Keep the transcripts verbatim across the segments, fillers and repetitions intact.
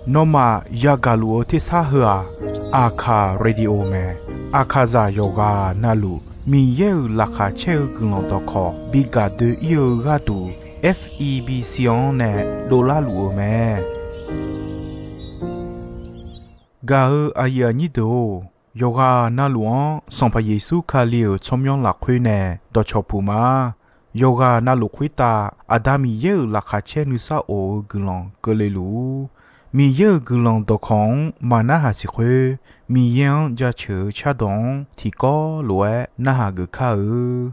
Nawmaf yagaq luf-eu tersar heu-aq, Aqkaq Radio mae. Aqkaqzaq yawqghaq navluf Miqyaer-euq laqkhaq caer-eu guiqlanq dawqkawq bi gaq doe-ir-eu gharduq, F E B C-anr nae dovlar luf-eu mae. Gaq-eu aqyuif aqnyir deuq-or, yawqghaq navluf-anr Sanqpaq Yeqsur Kali-euq tsawrmyanr lafkhoer nae dawqcawq puq ma. Yawqghaq navluf khoertav Aqda Miqyaer-euq laqkhaq caer nuisar of-eu guiqlanq keuvle luf-ur. Miqyaer-euq guiqlanq dawqkawq-anr maqnarhaq siq khoer, Miqyaer-anr jaceuq-eu cardawq-anr tiqkawv lof-aer narhaq geuf kar-eu.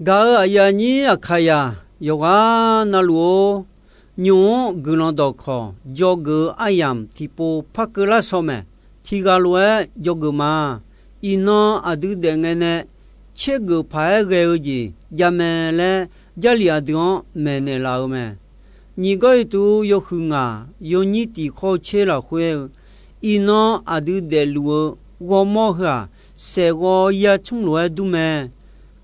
Gaq-eu aqyuif aqnyir Aqkaqzaq yawqghaq navluf-or, nymq-mr guiqlanq dawqkawq dzawgeuf-eu aryamq tiqpov par keuvlar shaw mae. Tiqghaq lof-aer dzawgeuf ma. Iqnan aqdui daef ngae nae tsergeuf paq-aer ghae-eu jeq javmae laer, Jarlif aqdui-anr maeqnaeq laf-eu mae. Nyiq Gawrliqtu yawhuiq ngaq yawnyir tiq khawr-eu tser lafkhoer-eu, iqnan aqdui daefluf-eu ghawrmawr heu-aq, saeqghawv yar tmr lof-aer dur mae.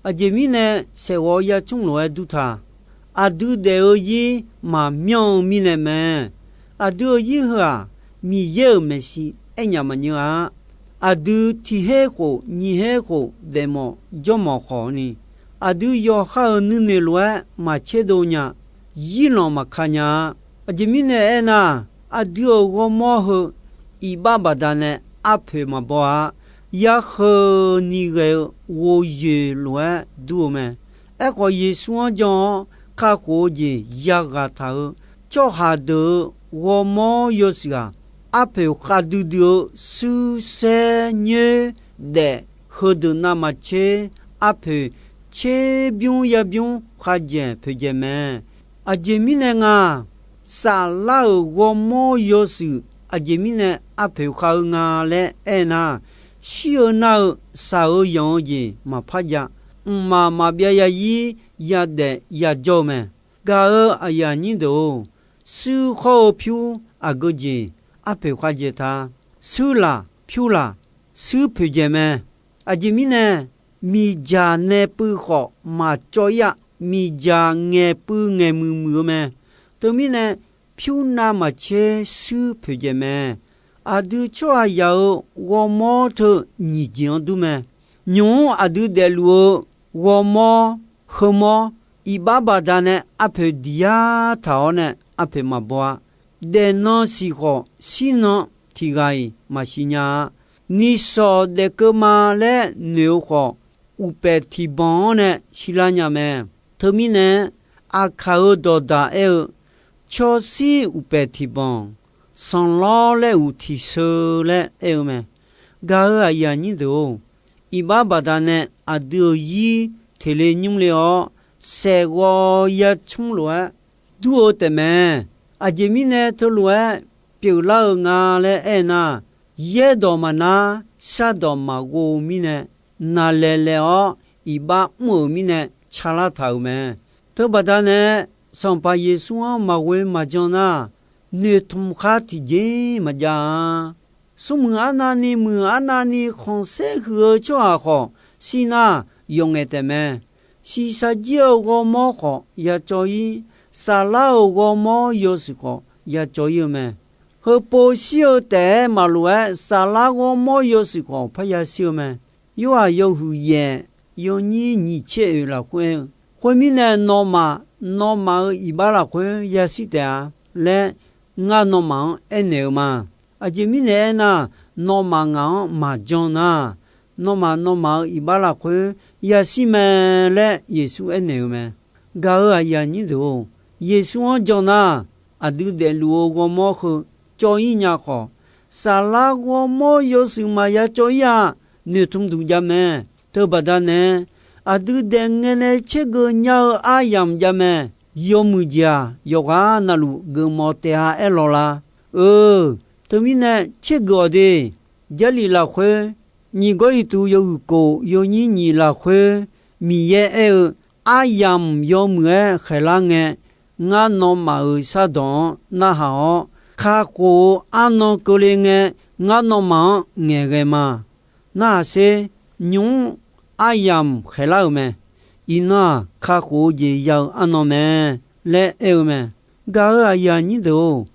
Aqjeq mirnae saeqghawv yar tmr lof-aer dur ta. Aqdui daef-eu zir maqmyanr-eu mirnae mae. Aqdui-euq zir heu-aq, Miqyaer-euq maeqshi aernyaf maqnyeur-a. Aqdui tiq her khof nyiq her khof daefmawf jawrmawf khawf ni, aqdui yawqha-euq nuinoeq lof-aer maqtserdov nya, zirlanq maqka nya-a. Aqjeq mirnae aernar, aqdui-euq ghawrmawr heu iqbax baqdanae arpoeq maqbaw-a. Yarkheuq ni ghae-eu ghovyoeq lof-aer dur-eu mae. Aerkhawf, Yeqsur-anr jan-awr kakhof-eu jeq yaghaq taq-eu tsawrhaq deuq-euq ghawrmawr yawshuif-aq, arpoeq khavdui dui-eu shuir saer nyoer daef heudeuq navmaqtser arpoeq tserbymr yabymr khavjaeq poeqjaeq mae. Aqjeq mirnae nga, saflar-euq ghawrmawr yawshuif aqjeq mirnae arpoeq khav-eu nga laer aernar, shir-eu nar-eu shaq-eu yanq-eu jeq maqpar jav, mqmaq maqbyav yazir yadaef yajawr-eu mae. Gaq-eu aqyuif aqnyir deuq-or, shuir khawr-eu pyur aqgeu jeq arpoeq khavjaeq ta. Shuir laq pyur laq, shuir poeqjaeq mae. Aqjeq mirnae, miqdzaq nae puiv khawf maqcawv ir-a. Miqdzaq ngaeq puiv ngaeq muiq muiq-eu mae. Teumirnae, pyur navmaqtser shuir poeqjaeq mae. Aqdui tsawrhaqzaq-euq ghawrmawr teu nyiq jeq-anr dur mae. Nymq-mr aqdui daefluf-eu ghawrmawr, heumawr, iqbax baqdanae arpoeq diq yar taq-awr nae arpoeq maqbaw-a. Daefnan siq khawf, shirnan tiq ghaq-iq maqsiq nya-a. Nishawq daefkeuv ma laer noeq-eu khawf, uqpaeq tiqbanq-anr nae shirlar nya mae. Teumirnae, aqkaq-euq dawqdaq aer-eu, tsawrshir uqpaeq tiqbanq, sanqlawr laer uq tiqsheu laer aer-eu mae. Gaq-eu aqyuif aqnyir deuq-or, iqbax baqdanae aqdui-euq zir teqle nymr le-awr, saeqghawv yacmr lof-aer dur-eu taefmae. Aqjeq mirnae teulof-aer pyeuflar-eu nga laer aernar, yaerdawq maqnar, shardawq maqghov mirnae, naqlaeq laeq-awr iqbax mr-euq mirnae calar taq-euq mae. Teubaqdanae, Sanqpaq Yeqsur-anr maqghoe maqjan nar, noeqtmq khar tiqjeq maqjav-a. Smrmuiq arnavni muiq arnavni khanqsaer huiq-eu tsawrhaq khawf, shir nar yawf ngaeq taefmae. Shiqshaq jir-eu ghawrmawr khawf yacawv ir, saflar-euq ghawrmawr yawshuif khawf yacawv ir-eu mae. Heupov shir-eu taef-aer maqlof-aer, saflar ghawrmawr yawshuif khawf parya shir-eu mae. Yorhaq yawhuiq yaef, yawnyir nyiq tser oeq lafkhoer aer-eu, khoermirnae, nawmaf, nawmaf-euq iqbax lafkhoer yashir taef-a laer, ngar nawmaf-anr aernaeq-eu ma. Aqjeq mirnae aernar, nawmaf ngaq-anr maqjan nar, nawmaf, nawmaf-euq iqbax lafkhoer yashir mae laer Yeqsur aernaeq-eu mae. Gaq-eu aqyuif aqnyir deuq-or, Yeqsur-anr jan nar, aqdui daefluf-eu ghawrmawr heu cawv ir nya khawf, saflar ghawrmawr yawshuif maqya cawv ir-a. Noeqtmq duq jav mae. Teubaqdanae, aqdui daef ngae nae tsergeuf nya-eu aryamq jav mae. Yawmuiq jeq-aq, yawqghaq navluf geufmawf taef-a aer lawq la. Eu, teumirnae tsergeuf-awq de. Jarlif lafkhoer, nyiq Gawrliqtu yawhuiq kof yawnyir nyiq lafkhoer, Miqyaer aer-eu, aryamq yawmuiq-aer khaeqlar ngae, ngar nawmaf-euq shardawq-anr narhaq-awr, kakhof-eu arnan keuvle ngae, ngar nawmaf-anr ngaeqghae ma. Narhaq sher, nymq-mr aryamq khaeqlar-euq mae. Iqnan-aq, kakhof-eu jeq ya-eu arnan mae laer aer-eu mae. Gaq-eu aqyuif aqnyir deuq-or,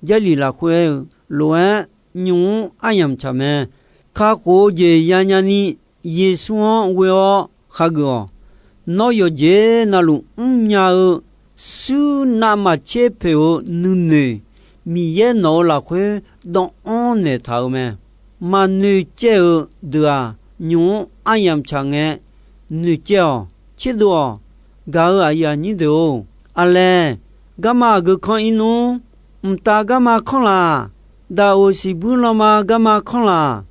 Jarlif lafkhoer aer-eu lof-aer, nymq-mr aryamq tsaq mae. Kakhof-eu jeq yanya ni Yeqsur-anr ghoe-awr khageuf-awq. Nawr yawqjeq navluf mrnya-eu shuir navmaqtser poeq-eu nuinoeq, Miqyaer nawq-eu lafkhoer dawvanr naeq taq-euq mae. Maqnoeq caev-eu deuq-aq, nymq-mr aryamq tsaq ngae, noeq caev-awq, tserdov-awq. Gaq-eu aqyuif aqnyir deuq-or, aqlaeq garma aqgeu kanr ir nmr. Mqtav garma kanr laq. Daqoq siqbuir lanma garma kanr laq.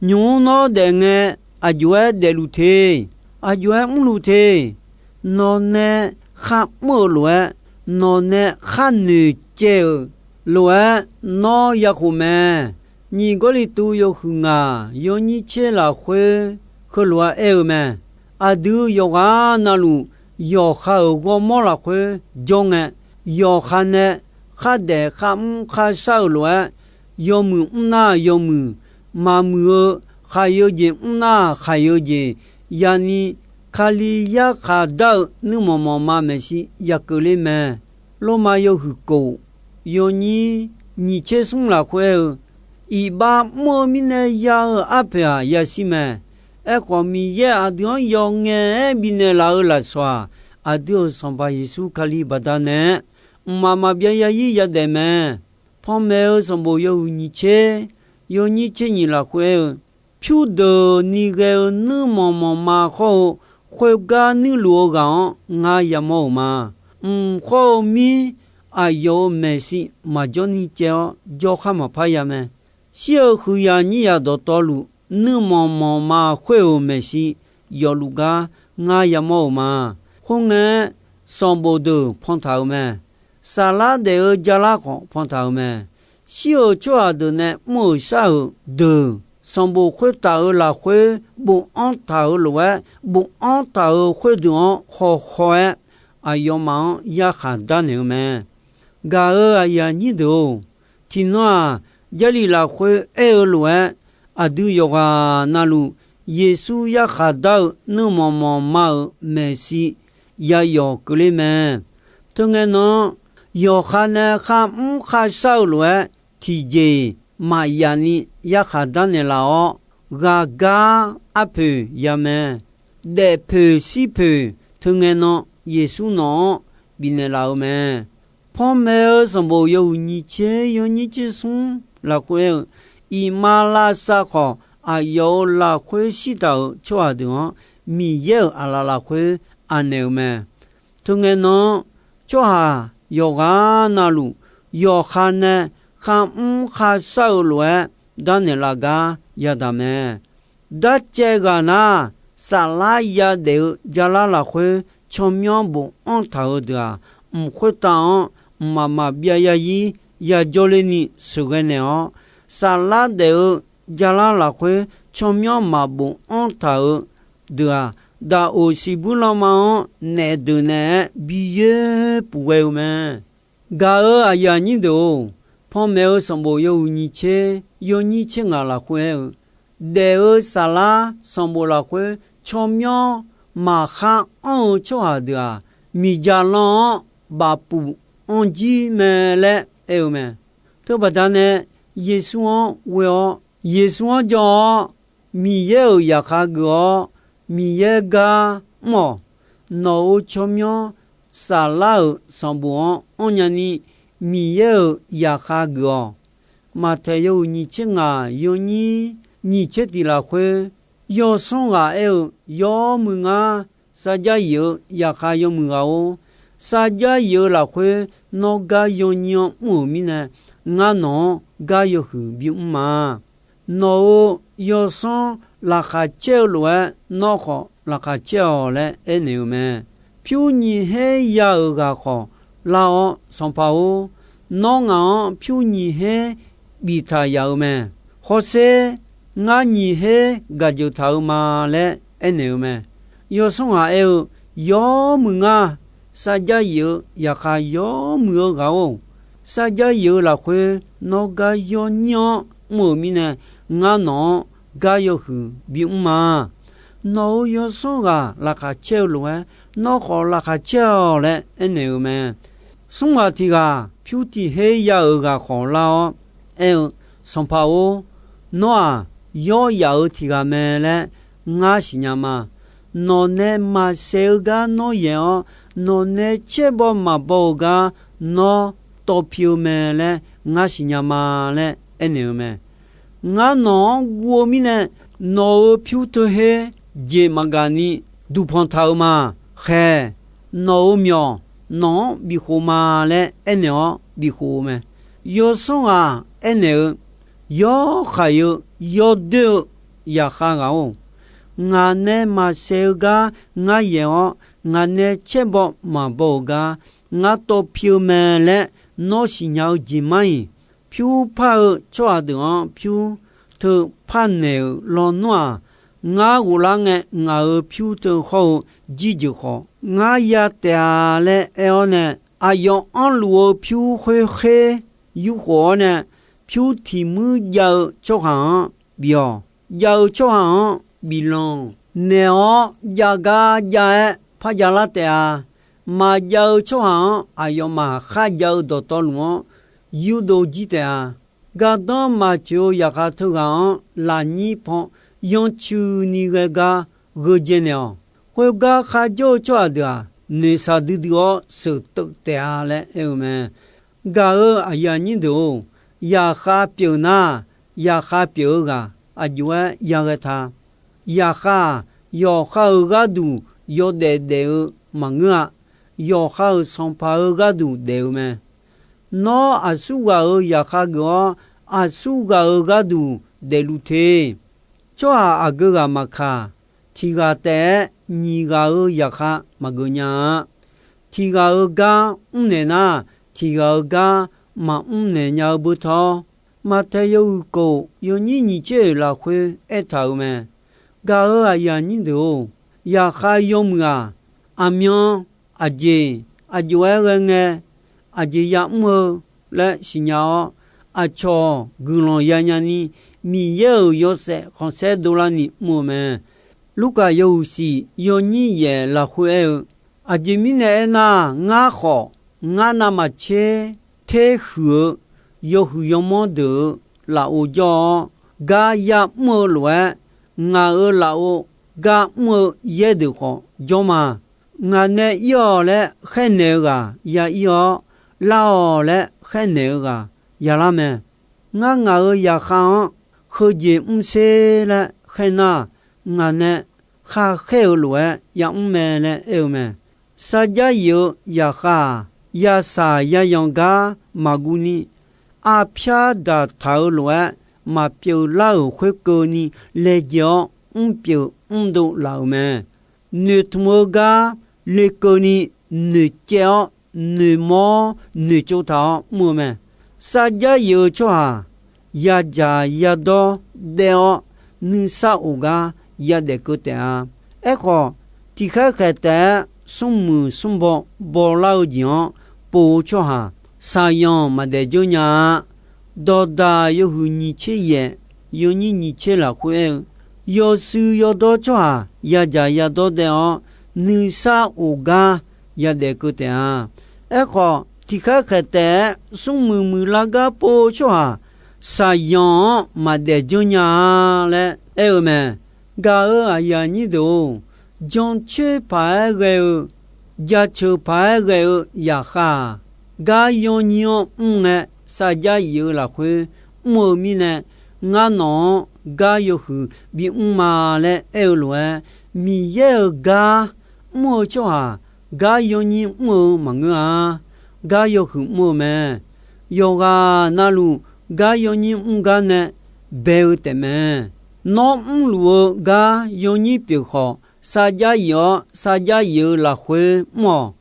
Nymq-mr nawr daef ngae, aqjox-aer daefluf te. Aqjox-aer mrluf te. Nawqnae kharmr-euq lof-aer, nawqnae kharnoeq caev-euq lof-aer, nawr yakhof mae. Nyiq Gawrliqtu yawhuiq ngaq yawnyir tser lafkhoer heulof-aer aer-eu mae. Aqdui yawqghaq navluf yawqha-euq ghawrmawr lafkhoer jawr ngae, yawqha nae khardaef kharmr kharshar-euq lof-aer, yawmuiq mrnar yawmuiq, maqmuiq-eu khaqyeu jeq mrnar khaqyeu jeq yani, Kali yarkhaq dar-eu nuirmanq manqma maeqshi yakeuvler mae. Lormav yawhuiq kof yawnyir nyiq tser smr lafkhoer aer-eu, iqbax mr-eu mirnae ya-eu arpoeq-aq yashir mae. Aerkhawf, Miqyaer aqdui-anr yawf ngaef-aer bifnaeq laf-eu lafsawq-aq, aqdui-euq Sanqpaq Yeqsur Kali baqdanae-aer, mqmaq maqbyav yarzir yadaef mae. Panmaeq-eu sanqbof yawhuiq nyiq tser yawnyir tser nyiq lafkhoer aer-eu, pyurdeuqni ghae-eu nuirmanq manqma khawr-eu, khoergar nuirluf-eu ghaq-anr ngar yamawr-euq ma. Mq khawr-eu mir aqyawf-euq maeqshi maqjawr ni caev-awr, jawrkhar maqpar ya mae. Shir-eu huiqyaq nyiryaq dawqtawvluf, nuirmanq manqma khoer-euq maeqshi yawfluf gar ngar yamawr-euq ma. Khoerngae-aer, sanqbof deuq pantaq-euq mae. Saflar daef-eu jalar khawf pantaq-euq mae. Shir-euq tsawrhaq deuq nae mr-euq shar-euq deuq, sanqbof khoertaf-euq lafkhoer bofanr taq-euq lof-aer, bofanr taq-euq khoerdeuq-anr hawkhaw-aer, aqyawfmaf-anr yarkhaq darnaeq-eu mae. Gaq-euq aqyuif aqnyir deuq-or, tiqnan-aq, Jarlif lafkhoer aer-eu lof-aer, aqdui yawqghaq navluf Yeqsur yarkhaq dar-eu nuirmanq manqma-euq maeqshi yayawf keuvler mae. Teungae nan-anr, yawqha nae kharmr kharshar-eu lof-aer, tiqjeq-iq maqyaf ni yarkhaq darnaeq laf-awr, ghaqgar arpoeq ya mae. Daefpoeq shirpoeq teungae nan Yeqsur nawq-anr bifnaeq laf-eu mae. Panmaeq-eu sanqbof yawhuiq nyiq tser yawnyir tser smr lafkhoer aer-eu, iqmalavshav khawf, aqyawf-euq lafkhoer shirtaq-euq tsawrhaq deuq-anr Miqyaer-euq aqlaf lafkhoer anaeq-eu mae. Teungae nan-anr, tsawrhaq yawqghaq navluf, yawqha nae kharmr kharshar-eu lof-aer darnaeq laf gar yadaq mae. Darcaev ghaq nar, saflar yadaef-eu jalar lafkhoer tsawrmyanr bofanr taq-euq deuq-aq, mq khoertav-anr mqmaq maqbyav yarzir yajawr lerni sheuqghae naeq-awr, saflar daef-eu jalar lafkhoer tsawrmyanr maqbofanr taq-euq deuq-aq, daqoq siqbuir lanma-anr naef deuq naeq-aer bi yoer puf ghae-eu mae. Gaq-euq aqyuif aqnyir deuq-or, panmaeq-eu sanqbof yawhuiq nyiq tser yawnyir tser ngaq lafkhoer aer-eu, daef-eu saflar sanqbof lafkhoer tsawrmyanr maqkhar anr-eu tsawrhaq deuq-aq, miqdzaq lan-anr bafpuf anr jir mae laer aer-eu mae. Teubaqda nae Yeqsur-anr ghoe-awr, Yeqsur-anr jan-awr, Miqyaer-euq zaqkhav geuf-awr, Miqyaer gar mr-awq. Nawq-euq tsawrmyanr saflar-euq sanqbof-anr anrnya ni Miqyaer-euq zaqkhav geuf-awq. Maqtaeq yawhuiq nyiq tser ngaq yawnyir nyiq tser tiq lafkhoer, yawsanr ghaq aer-eu, Yawmuiq ngar, sarjax yif-eu zaqkhav yawmuiq ghaq-or, sarjax yif-eu lafkhoer nawr gar yawnyir-anr mr-euq mirnae, ngar nawq-anr gar yawhuiq bimr ma. Nawq-euq yawsanr laqkhaq caer-eu lof-aer, nawr khawf laqkhaq caer-awq laer aernaeq-eu mae. Pyur nyiq her ya-euq ghaq khawf lar-awr, Sanqpaq-or, nawr ngaq-anr pyur nyiq her biftaq yaf-eu mae. Hawsher, ngar nyiq her gaqjeuq taq-eu ma laer aernaeq-eu mae. Yawsanr ghaq aer-eu, Yawmuiq ngar, sarjax yif-eu zaqkhav yawmuiq-eu ghaq-or, sarjax yif-eu lafkhoer nawr gar yawnyir-anr mr-euq mirnae, ngar nawq-anr gar yawhuiq bimr ma. Nawq-euq yawsanr ghaq laqkhaq caer-eu lof-aer, nawr khawf laqkhaq caer-awq laer aernaeq-eu mae. Smr ghaq tiq ghaq pyur tiq her ya-euq ghaq khawf lar-awr aer-eu, Sanqpaq-or, nawr-aq, yawr yaf-eu tiq ghaq mae laer ngar siqnya ma. Nawq nae maqsaef-eu gar nawr yaeq-awr, nawq nae caer baw maqbaw-eu gar nawr tawv pi-eu mae laer ngar siqnya ma laer aernaeq-eu mae. Ngar nawq-anr guv-eu mirnae, nawq-euq pyur teu her jeq maqgaq ni duqpanq taq-eu ma. Khaeq, nawq-euq myawq nawq-anr bifkhof ma laer aernaeq-awr bifkhof-eu mae. Yawsanr ghaq aernaeq-eu, Yawr khaiq-eu yawdoer-eu zaqkhav ghaq-or, ngaq nae maqsaef-eu gar ngar yaeq-awr, ngaq nae caer baw maqbaw-euq gar ngar tawv pi-eu mae laer nawr siqnya-eu jeq mar-iq, pyur par-eu tsawrhaq deuq-anr pyur teu parnaeq-euq lawnmr-aq, ngar ghoflar ngae ngaq-euq pyur teu hawr-eu jirjeuq khawf ngar ya taef-a laer aer-awr nae, aqyawf anrluf-eu pyur khoer kher yurkhof-awr nae, pyur tiq muir jav-eu tsawrhaq-anr bif-awq. Jav-eu tsawrhaq-anr bif lanq. Naeq-awr jav gar jav-aer par jav lar taef-a. Maqjav-eu tsawrhaq-anr aqyawfmaf kharjav-eu dawqtawvluf-anr yurdov jir taef-a. Gardanr maqtsoeq-eu zaqkhav teughaq-anr lafnyir pan yancuini ghae gar gheudzae naeq-awq. Khoergar kharjawr-eu tsawrhaq deuq-aq, noeqshaq duidui-awr sheuqteuf taef-a laer aer-eu mae. Gaq-euq aqyuif aqnyir deuq-or, zaqkhav pyeuf nar, zaqkhav pyeuf-eu ghaq aqjox-aer yaghae ta. Zaqkhav-aq, yawqha-euq gharduq yawdaef daef-eu maqngeur-a. Yawqha-euq sanqpaq-euq gharduq daef-eu mae. Nawr aqsurghaq-euq zaqkhav geuf-awr, aqsurghaq-euq gharduq daefluf te. Tsawrhaq aqgeu ghaq maqkaq, tiq ghaq taef-aer nyiq ghaq-euq zaqkhav maqgeuf nya-a. Tiq ghaq-euq gar mrnaeq nar, tiq ghaq-euq gar maqmr naeq nya-eu beu tawr, Maqtaeq yawhuiq kof yawnyir nyiq tser oeq lafkhoer aertaq-euq mae. Gaq-euq aqyuif aqnyir deuq-or, zaqkhav yawmuiq-aq, aqmyan, aqjeq, aqjox-aer ghae ngae, aqjeq ya'mr-eu laer siqnya-awr, aqcawq guiqlanq yanya ni, Miqyaer-euq yawshaef khanqsaer dovlar ni mr-eu mae. Lurkaf yawhuiq shif yawnyir yaef lafkhoer aer-eu, Aqjeq mirnae aernar, ngar khawf, ngar navmaqtser ter huiq-eu yawhuiq yawmanr deuq-euq lafov jawr-awr, gar ya'mr-eu lof-aer, ngaq-euq lafov gar mr-eu yaer deuq khawf jawr ma. Ngaq nae ir-awq laer khaernaeq-eu ghaq ya ir-awr, lar-awq laer khaernaeq-eu ghaq ya lar mae. Ngar ngaq-euq zaqkhav-anr heujeq mr sher laer khaer nar, ngaq nae khar khaer-eu lof-aer ya'mr mae laer aer-eu mae. Sarjax yif-eu zaqkhav-aq, yashaq yayanq gar maqguv ni, arpyar daqtaq-eu lof-aer maqpyeuf lar-euq khoerkeuvni laejae-awr mrpyeuf mrdov laf-euq mae. Noeqtmq-eu gar lekeuv ni noeqcaev-awr, noeqmawr noeqtsov taq-awr mr-eu mae. Sarjax yif-eu tsawrhaq yadzaq yadawr daef-awr, nuisar of gar yadaef keuv taef-a. Aerkhawf, tiqkhaer khaeq taef-aer smrmuiq smrbaw bawlar-eu jeq-anr pov-eu tsawrhaq, shaqyanq maqdaef dzeur nya-a. Dawqdaq yawhuiq nyiq tser yaef, yawnyir nyiq tser lafkhoer aer-eu, yawshuif yawdawr tsawrhaq yadzaq yadawr daef-awr, nuisar of gar yadaef keuv taef-a. Aerkhawf, tiqkhaer khaeq taef-aer smrmuiq muiqlar gar pov-eu tsawrhaq, shaqyanq-anr maqdaef dzeur nya-a laer aer-eu mae. Gaq-euq aqyuif aqnyir deuq-or, jancoer paq-aer ghae-eu, jaceuq paq-aer ghae-eu zaqkhav-aq, gar yawnyir-anr mr ngae, sarjax yif-eu lafkhoer mr-eu mirnae, ngar nawq-anr gar yawhuiq bimr ma laer aer-eu lof-aer, Miqyaer-euq gar mr-eu tsawrhaq gar yawnyir mr-eu maqngeur-a. Gar yawhuiq mr-eu mae. Yawqghaq navluf gar yawnyir mr gar nae bae-eu taefmae. Nawr mrluf-eu gar yawnyir pyeuf khawf, sarjax yif-awr sarjax yif-eu lafkhoer mr-awq.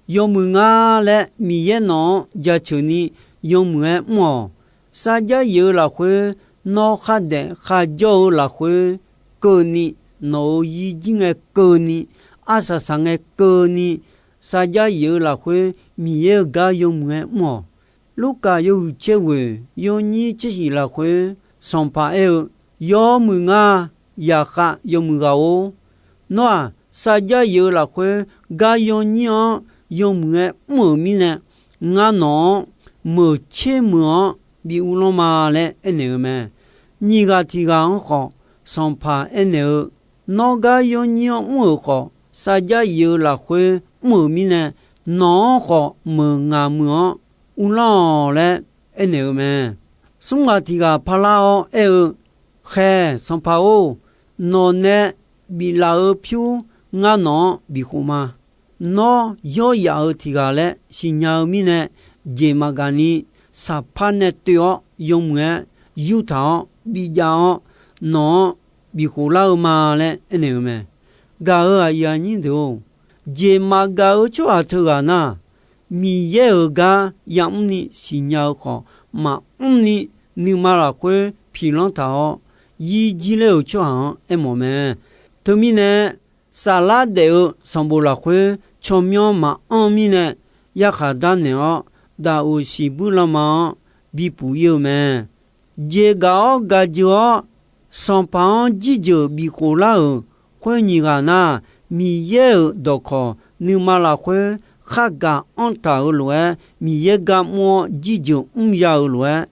Yawmuiq nga laer Miqyaer nawq-anr jaceuq ni yawmuiq-aer mr-awq. Sarjax yif-eu lafkhoer, nawr khardaef kharjawr-eu lafkhoer keuvni, nawq-euq yir jir ngae keuvni, arsaq saq ngae keuvni, sarjax yif-eu lafkhoer Miqyaer-euq gar yawmuiq-aer mr-awq. Lurkaf yawhuiq tser ghoeq yawnyir tser shif lafkhoer, Sanqpaq aer-eu, Yawmuiq nga, zaqkhav yawmuiq ghaq-or, nawr-aq, sarjax yif-eu lafkhoer gar yawnyir-anr yawmuiq-aer mr-euq mirnae, ngar nawq-anr meuq tser meuq-anr bi uvlanr ma laer aernaeq-eu mae. Nyiq ghaq tiq ghaq-anr khawf, Sanqpaq aernaeq-eu, Nawr gar yawnyir-anr mr-euq khawf, sarjax yif-eu lafkhoer mr-euq mirnae, nawq-anr khawf meuq ngaq meuq-anr uvlanr-awq laer aernaeq-eu mae. Smr ghaq tiq ghaq parlar-awr aer-eu, Khaeq, Sanqpaq-or, nawq nae biflaf-eu pyur ngar nawq-anr bikhof ma. Nawr yawryaf-euq tiq ghaq laer siqnya-eu mirnae, jeq maqgaq ni saqpar nae toev-awr yawmuiq-aer yurtaq-awr bijav-awr, nawq-anr bikhof lar-eu ma laer aernaeq-eu mae. Gaq-euq aqyuif aqnyir deuq-or, jeq maqgaq-eu tsawrhaq teughaq nar, Miqyaer-euq gar yamr ni siqnya-eu khawf, maqmr ni nuima lafkhoer piqlanr taq-awr, yir jir ler-euq tsawrhaq-anr aermawf mae. Teumirnae, saflar daef-eu sanqbof lafkhoer tsawrmyanr maqanr mirnae, yarkhaq darnaeq-awr, daqoq siqbuir lanma-anr bipuf ir-eu mae. Jeqgaf-awr gaq jeuq-awr, Sanqpaq-anr jirjeuq bifkhof lar-euq khoer nyiq ghaq nar, Miqyaer-euq dawqkawq nuima lafkhoer khargaq anr taq-euq lof-aer, Miqyaer gar mr-awr jirjeuq mrya-euq lof-aer,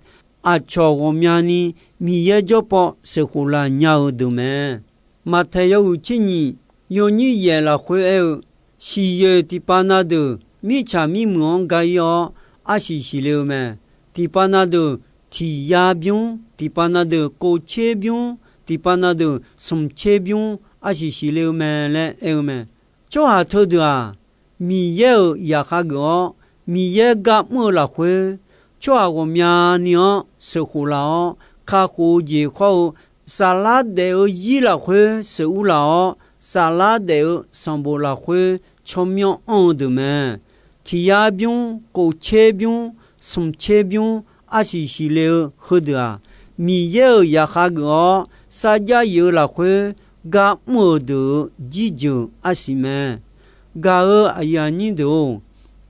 aqcawq ghawqmyani Miqyaer jawrpaw sheuqkhof laf nya-eu deuq mae. Maqtaeq yawhuiq tser nyiq yawnyir yaef lafkhoer aer-eu, siqyoeq tiqpav na deuq mirtsaq mirmuiq-anr ga-ir-awr, arsiq siqle-eu mae. Tiqpav na deuq tiq yar bymr, tiqpav na deuq kov tser bymr, tiqpav na deuq smq tser bymr arsiq siqle-eu mae laer aer-eu mae. Tsawrhaq teudeuq-aq, Miqyaer-euq zaqkhav geuf-awr, Miqyaer gar mr-eu lafkhoer, tsawrhaq ghawqmyani-anr sheuqkhof laf-awr, kakhof-eu jeq khawr-eu, saflar daef-eu zir lafkhoer sheuqur laf-awr, saflar daef-eu sanqbof lafkhoer tsawrmyanr anr-eu deuq mae. Tiq yar bymr, kov tser bymr, smq tser bymr arsiq siqle-eu heudeuq-aq, Miqyaer-euq zaqkhav geuf-awr sarjax yif-eu lafkhoer gar mr-euq deuq-euq jirjeuq arsiq mae. Gaq-euq aqyuif aqnyir deuq-or,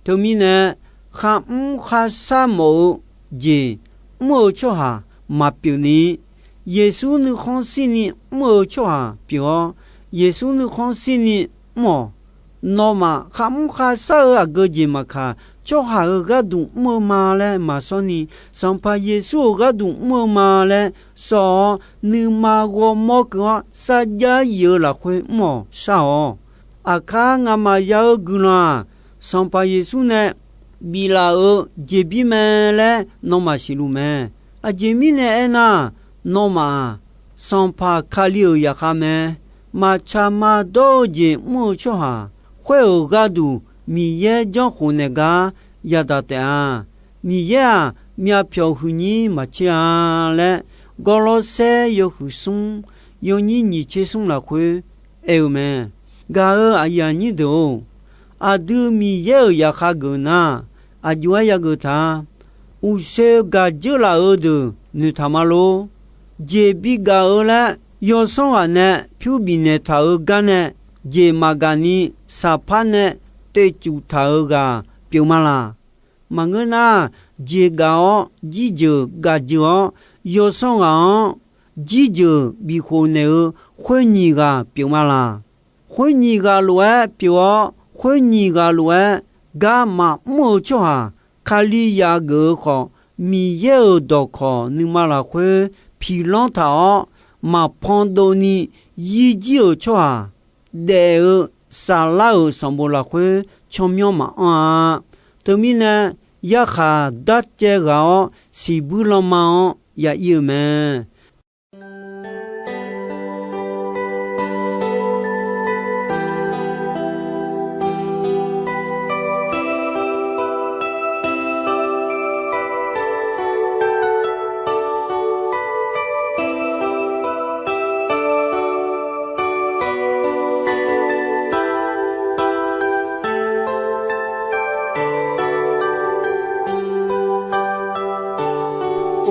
teumirnae kharmr kharshar mawf-eu jeq mr-eu tsawrhaq maqpyeuf ni, Yeqsur nuikhanr shirni mr-eu tsawrhaq pyeuf-awr, Yeqsur nuikhanr shirni mr-awq. Nawmaf kharmr kharshar-eu aqgeu jeq maqkaq, tsawrhaq-euq gharduq mr-eu ma laer maqsawr ni, Sanqpaq Yeqsur-euq gharduq mr-eu ma laer sawr-awr, nuima ghawrmawr keuv-awr sarjax yif-eu lafkhoer mr-awq shar-awq. Aqkar ngamaf ya-eu guiqlanq-aq, Sanqpaq Yeqsur nae biflaf-euq jeqbir mae laer nawmaf siqluf mae. Aqjeq mirnae aernar, nawmaf-aq, Sanqpaq Kali-euq zaqkhav mae. Maqtsaq maqdawr-eu jeq mr-eu tsawrhaq, khoer-euq gharduq Miqyaer janrkhof naeq gar yadaq taef-a. Miqyaer-aq, myavpyawq huiqnyir maqtser-a laer, Gawrlawrsaer yawhuiq smr yawnyir nyiq tser smr lafkhoer aer-eu mae. Gaq-euq aqyuif aqnyir deuq-or, aqdui Miqyaer-euq zaqkhav geuf nar, aqjox-aer yageuf taq-a. Uqshoe gaq dzeur laf-eu deuq noeqtaq ma lor. Jeq bi gaq-eu laer yawsanr ghaq nae pyur bifnaeq taq-euq gar nae, jeq maqgaq ni saqpar nae toeqcuf taq-euq ghaq pyeuf ma laq? Maqngeur nar, jeq gaq-awr jirjeuq gaq jeuq-awr, yawsanr ghaq-anr jirjeuq bifkhof naeq-eu khoer nyiq ghaq pyeuf ma laq? Khoer nyiq ghaq lof-aer pyeuf-awr, khoer nyiq ghaq lof-aer gar maqmr-eu tsawrhaq, Kalizaq geuf-eu khawf, Miqyaer-euq dawqkawq nuima lafkhoer piqlanr taq-awr, maqpan dovni yir jir-euq tsawrhaq, daef-eu saflar-euq sanqbof lafkhoer tsawrmyanr maqanr-a. Teumirnae, yarkhaq darcaev ghaq-awr siqbuir lanma-anr ya ir-eu mae.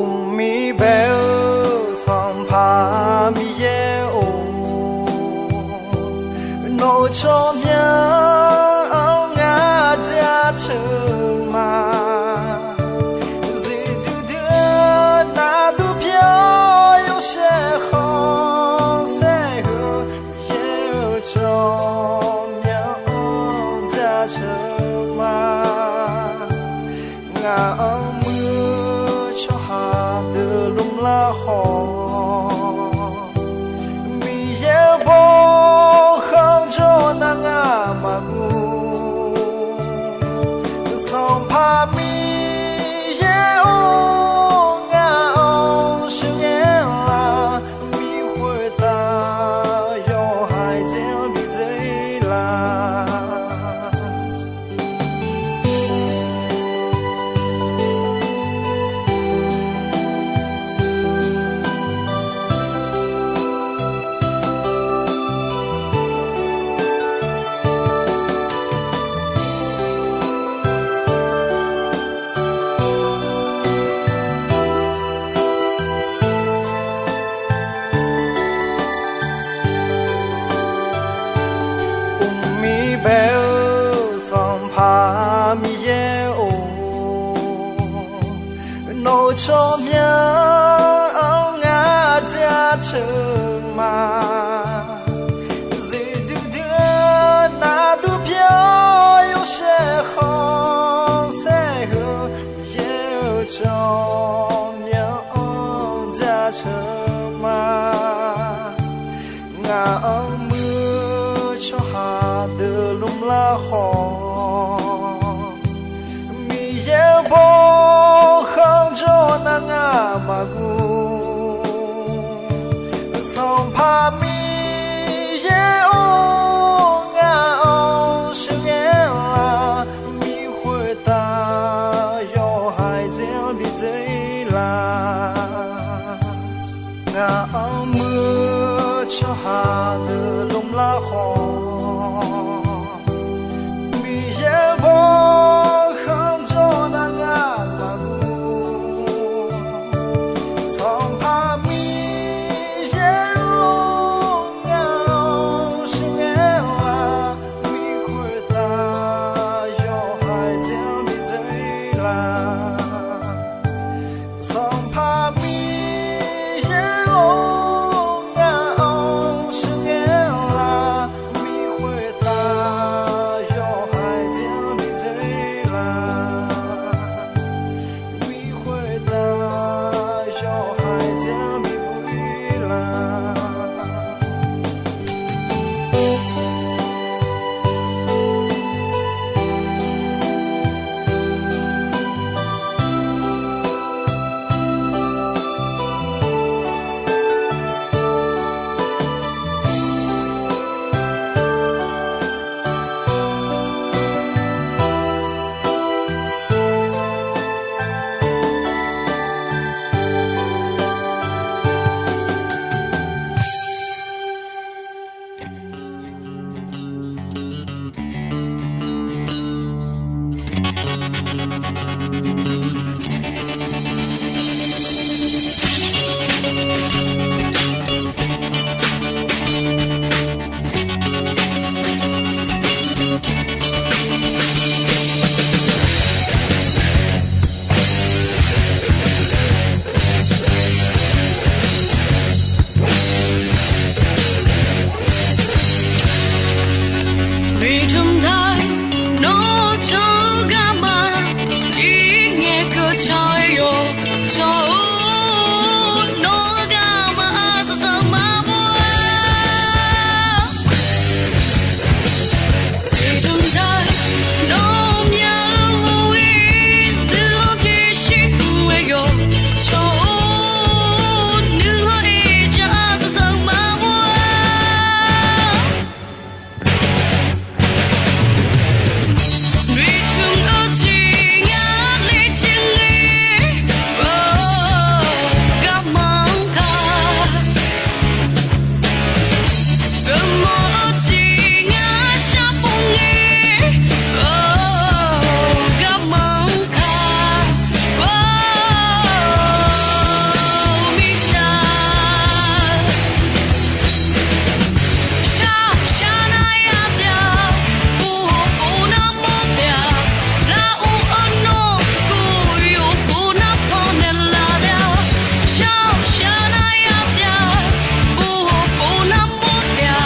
Uqmir bae-eu Sanqpaq Miqyaer-or, nawq-euq tsawrmyanr-anr ngar jaceuq ma. Zifdui dui-eu nardur pyeuf-awr yawshaef khanqsaer heu, Miqyaer-euq tsawrmyanr-anr jaceuq ma. Ngaq-anr muiq-eu tsawrhaq deuq lmlar khawf, Miqyaer-eu bawkhanq jawr nar ngar maqguv. Sanqpaq Miqyaer-or, ngaq-anr sheuqghae laf, Miqyaer khoertav yawhaiq dzaer-anr bidzae laf. Uqmir bae-eu Sanqpaq Miqyaer-or, nawq-euq tsawrmyanr-anr ngar jaceuq ma. Zifdui dui-eu nardur pyeuf-awr yawshaef khanqsaer heu, Miqyaer-euq tsawrmyanr ma. Ngaq-anr muir tsawrhaq deuq lmr lar khawf, Miqyaer-euq bawkhanr jawr nar ngar maqguv. Sanqpaq Miqyaer-or, ngaq-anr sheuqghae la, bi khoertav yawhaiq dzae-anr bi dzae la. Ngaq-anr muir tsawrhaq deuq lmr lar khawf, Miqyaer-euq bawkhanr jawr nar ngar maqguv. Sanqpaq Miqyaer-or, ngaq-anr sheuqghae la, bi khoertav yawhaiq dzae-anr bi dzae la. Sanqpaq Miqyaer-or, ngaq-anr sheuqghae la, bi khoertav yawhaiq dzae-anr bi dzae la. Bi khoertav yawhaiq dzae-anr bi buir la. Miqcmq taq, nawr can-eu garma, ir ngae keuv can-aer yawq. Can-or, nawr-eu garma arsaq saq maqbov-a. Miqcmq taq, nawr myav-eu ghoe-ir nuikhanr tiqshir mr-aer yawq. Can-or, nuikhanr-ir ja arsaq saq maqbov-a. Noeqtmq-eu jeq ngar laejae ngae, garma-anr ka. Geufmawf-eu jeq ngar sharpov ngae, garma-anr ka. Mirtsaq shar shar nar yataef-a, pov pov nar mawr taef-a, lar-or arnawr ghof yawq pov nar pannaeq laf taef-a. Shar shar nar yataef-a, pov pov nar mawr taef-a,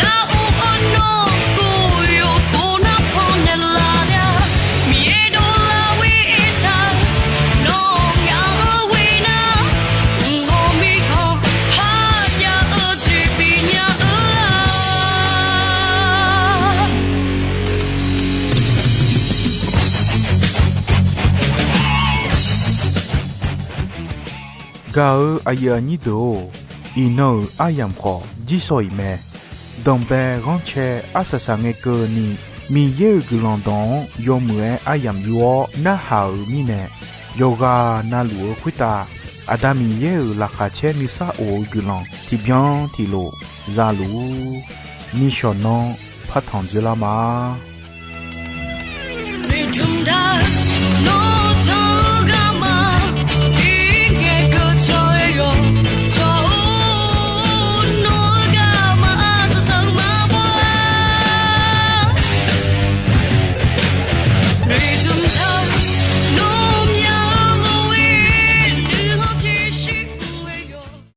lar-or arnawr ghof yawq pov nar pannaeq laf taef-a. Miqyaer dovlar-ir taq, nawr ngaq-anr ghoe nar, mq ghawqmir khanq parjav-eu jeq bifnya-eu-a. Gaq-euq aqyuif aqnyir deuq-or, iqnan-euq aryamq khawf jirshaw-iq mae. Danqbae ghanrcae arsaq saq ngae keuvni, Miqyaer-euq guiqlanq dawq-anr yawmuiq-aer aryamq yur-awr narhaq-euq mirnae, yawqghaq navluf-eu khoertav Aqda Miqyaer-euq laqkhaq caer nuisar of-eu guiqlanq tiqbyan tiqlof za luf-ur. Nishawq nanr partanq dzoerlar ma.